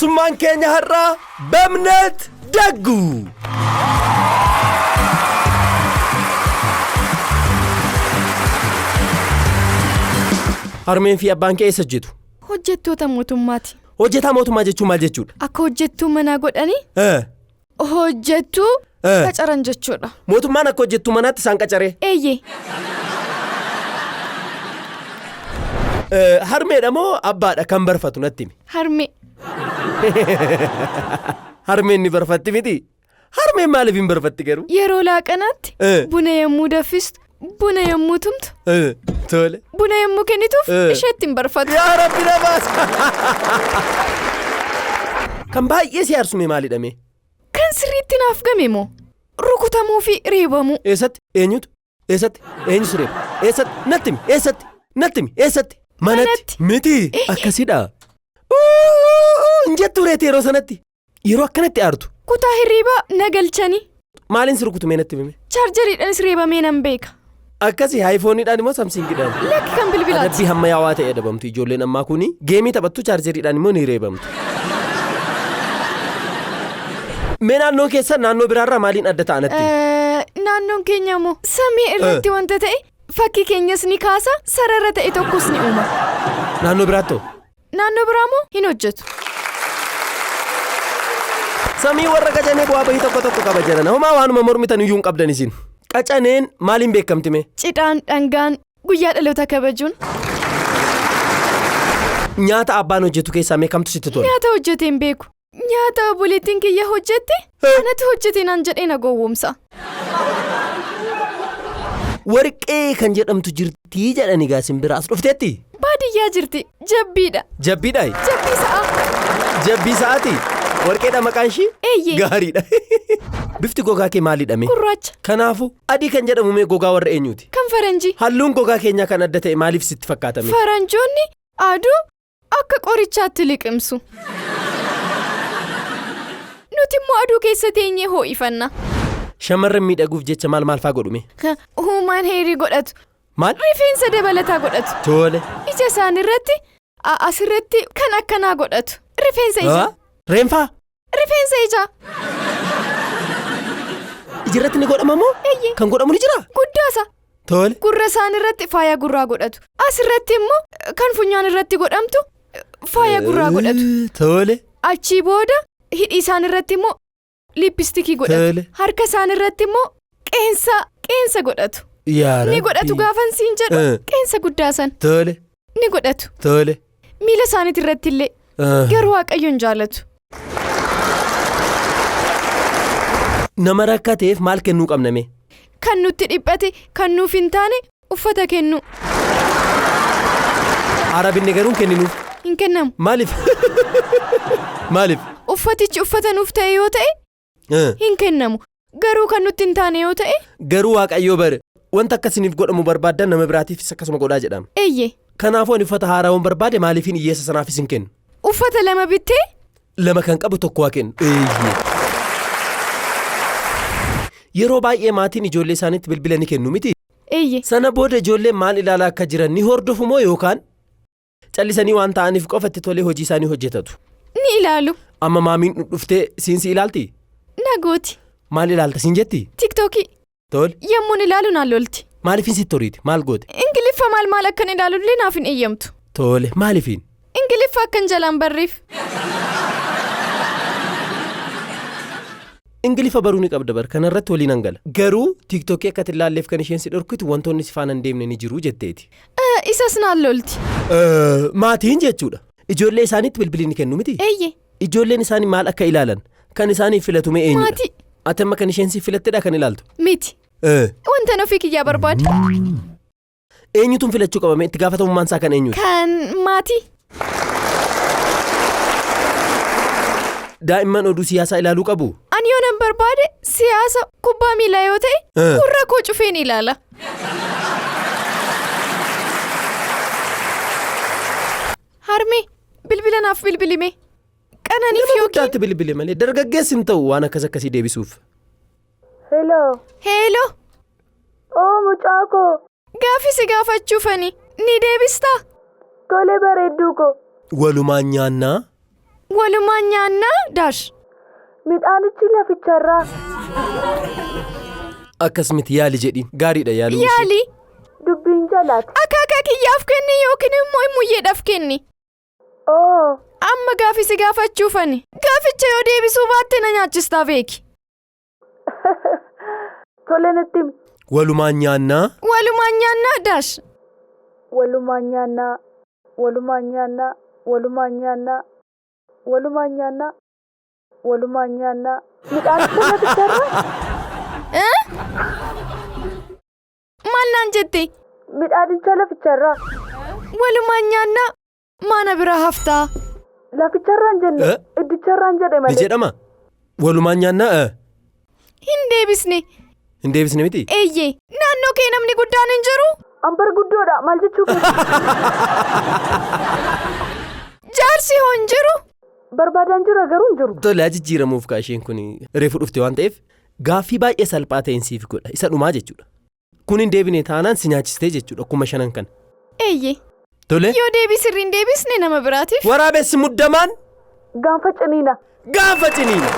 Keessummaan keenya har'aa Bemnet Daggu. Harmeen fi abbaan kee eessa hojjetu? Hojjettoota mootummaati. Hojjetaa mootummaa jechuun maal jechuudha? Akka hojjettuu manaa godhanii hojjettuu qacaran jechuudha. Mootummaan akka hojjettuu manaatti isaan qacaree? Eeyyee. Harmeedha moo abbaadha kan barfatu natti himi? Harmee. Harmeen ni barfatti miti? Harmeen maaliif hin barfatti garuu? Yeroo laaqanaatti buna yommuu danfistu, buna yommuu tumtu, Tole. buna yommuu kennituuf isheetti hin barfatu. Yaa Rabbi na baasa! Kan baay'ee si aarsu mee maalidha mee? Kan sirriitti naaf game moo? Rukutamuu fi reebamuu. Eessatti? Eenyutu? Eessatti? Eenyu si reeba? Eessatti? Natti himi! Eessatti? Natti himi! Eessatti? Manatti. Miti! Akkasidha. Hin jettu reeti yeroo sanatti. Yeroo akkanatti aartu. Kutaa hirriibaa na galchanii. Maaliin si rukutu mee natti himi? Chaarjariidhaanis reebamee nan beeka. Akkasi haayifooniidhaan immoo samsiingiidhaan. Lakki kan bilbilaati. Adabbii hammayyaawaa ta'e adabamtu ijoolleen ammaa kuni geemii taphattu chaarjeriidhaan immoo ni reebamtu. Mee naannoon keessan naannoo biraarraa maaliin adda ta'a natti himi? Naannoon keenya immoo samii irratti wanta ta'e fakkii keenyas ni kaasa sarara ta'e tokkos ni uuma. Naannoo biraatti hoo? Naannoo biraa immoo hin hojjetu. Samii warra qacanee bu'aa bahii tokko tokko qaba jedhan. Homaa waanuma mormitan iyyuu hin qabdan isin. Qacaneen maaliin beekamti mee? Cidhaan dhangaan guyyaa dhaloota kabajuun. Nyaata abbaan hojjetu keessaa mee kamtu sitti tola? Nyaata hojjetee hin beeku. Nyaata obboleettiin kiyya hojjette anatu hojjete naan jedhee na gowwoomsa. Warqee kan jedhamtu jirtii jedhani gaa simbira as dhufteetti? Baadiyyaa jirti. Jabbiidha. Jabbiidha? Jabbii sa'aa. Jabbii sa'aati? Warqeedha maqaan ishii? Eeyyee. Gaariidha. Bifti gogaa kee maalidha mee? Gurraacha. Kanaafu adii kan jedhamu mee gogaa warra eenyuuti? Kan faranjii. Halluun gogaa keenyaa kan adda ta'e maaliif sitti fakkaata mee? Faranjoonni aduu akka qorichaatti liqimsu. Nuti immoo aduu keessa teenyee hoo'ifanna. Shamarran miidhaguuf jecha maal maal faa godhu mee? Huumaan heerii godhatu. Maal? Rifeensa dabalataa godhatu. Tole. Ija isaanii irratti asirratti kan akkanaa godhatu. Rifeensa ijaa. Reenfaa? Rifeensa ijaa. Ijirratti ni godhama moo? Eeyyee. Kan godhamu ni jiraa? Guddaasa. Tole. Gurra isaanii irratti faaya gurraa godhatu. Asirratti immoo kan funyaan irratti godhamtu faaya gurraa godhatu. Tole. Achii booda hidhii isaanii irratti immoo liippistikii godhatu. Tole. Harka isaanii irratti immoo qeensa godhatu. Yaa Ni godhatu gaafan siin jedhu qeensa guddaa san. Tole. Ni godhatu. Tole. Miila isaaniitti irratti illee garuu Waaqayyoon jaalatu. Nama rakkateef maal kennuu qabna mee? Kan nutti dhiphate, kan nuuf hin taane uffata kennuu. Arabinni garuu hin kenninuuf. Hin kennamu. Maaliif? Maaliif? Uffatichi uffata nuuf ta'e yoo ta'e hin kennamu. Garuu kan nutti hin taane yoo ta'e. Garuu Waaqayyoo bare wanta akkasiniif godhamu barbaaddan nama biraatiifis akkasuma godhaa jedhama. Eeyyee. Kanaafuu ani uffata haaraa waan barbaade maaliifin hiyyeessa sanaafis hin kennu? Uffata lama bittee? Lama kan qabu tokko haa kennu. Eeyyee. Yeroo baay'ee maatiin ijoollee isaaniitti bilbila ni kennu miti? Eeyyee. Sana booda ijoolleen maal ilaalaa akka jiran ni hordofu moo yookaan callisanii waan ta'aniif qofa itti tolee hojii isaanii hojjetatu? Ni ilaalu. Amma maamiin dhuftee siin si ilaalti? Nagooti. Maal ilaalta siin jetti? Tiktookii. Tole. Yemmuun ilaalu naan lolti. Maaliifin sitti horiiti? Maal goote? Ingiliffa maal maal akkan ilaalullee naaf hin eeyyamtu. Tole. Maaliifin? Ingiliffa akkan jalaan barreef. Ingiliffa baruu ni qabda bar kanarratti waliin hangala. Garuu tiiktookii akka ilaalleef kan isheen si dhorkitu wantoonni si faana hin deemne ni jiru jetteeti. Isas naan lolti. Maatiin jechuudha. Ijoollee isaaniitti bilbilli ni kennu miti? Eeyyee. Ijoolleen isaanii maal akka ilaalan kan isaaniif filatu mee eenyudha? Maatii. Ati amma kan isheen siif filattedha kan ilaaltu? Miti. Wanta ofii kiyyaa barbaadu. Eenyutu filachuu qabame itti gaafatamummaan isaa kan eenyuti? Kan maatii. Daa'imman oduu siyaasaa ilaaluu qabu? Ani yoo nan barbaade siyaasa kubbaa miilaa yoo ta'e gurra koo cufeen ilaala. Harmee bilbila naaf bilbilime. Qananiif Nama yookiin. guddaatti bilbile malee dargaggeessi hin ta'u waan akkas akkasii deebisuuf. Hello. Hello. Oo mucaa koo. Gaaffii si gaafachuufani ni deebistaa? Tole bareedduu koo. Walumaan nyaannaa. Walumaan nyaannaa daash. Midhaanichi laficharraa. Akkas miti, yaali jedhiin, gaariidha yaaluu ishee. Yaali. Dubbiin jalaati. Akaakaa kiyyaaf kenni yookiin immoo immuyyeedhaaf kenni. Oo. Amma gaafi si gaafachuufani. Gaaficha yoo deebisuu baatte na nyaachistaa beeki. Tole, natti himi. Walumaan nyaannaa. Walumaan nyaannaa daash. Walumaan nyaannaa. Walumaan nyaannaa. Walumaan nyaannaa. Walumaan nyaannaa. Walumaan nyaannaa. Midhaanicha laficharraa. Eh? Maal naan jette? Midhaanicha laficharraa. Walumaan nyaannaa maana bira haftaa? Laficharraan jenne. Eh? Iddicharraan jedhe Ni malee. jedhama. Walumaan nyaannaa Hin deebisne. Hin deebisne miti. Eeyyee. Naannoo kee namni guddaan hin jiru? Ambar guddoodha, maal jechuu kee? Jaarsi hoo hin jiru? Barbaadaan jira, garuu hin jiru. Tole, jijjiiramuuf kaa, isheen kun reefu dhufte waan ta'eef gaaffii baay'ee salphaa ta'een siif godha, isa dhumaa jechuudha. Kun hin deebine taanaan si nyaachistee jechuudha 5000 kana. Eeyyee. Tole. Yoo deebii sirrii hin deebisne nama biraatiif. Waraabessi muddamaan Gaanfa ciniina. gaanfa ciniina.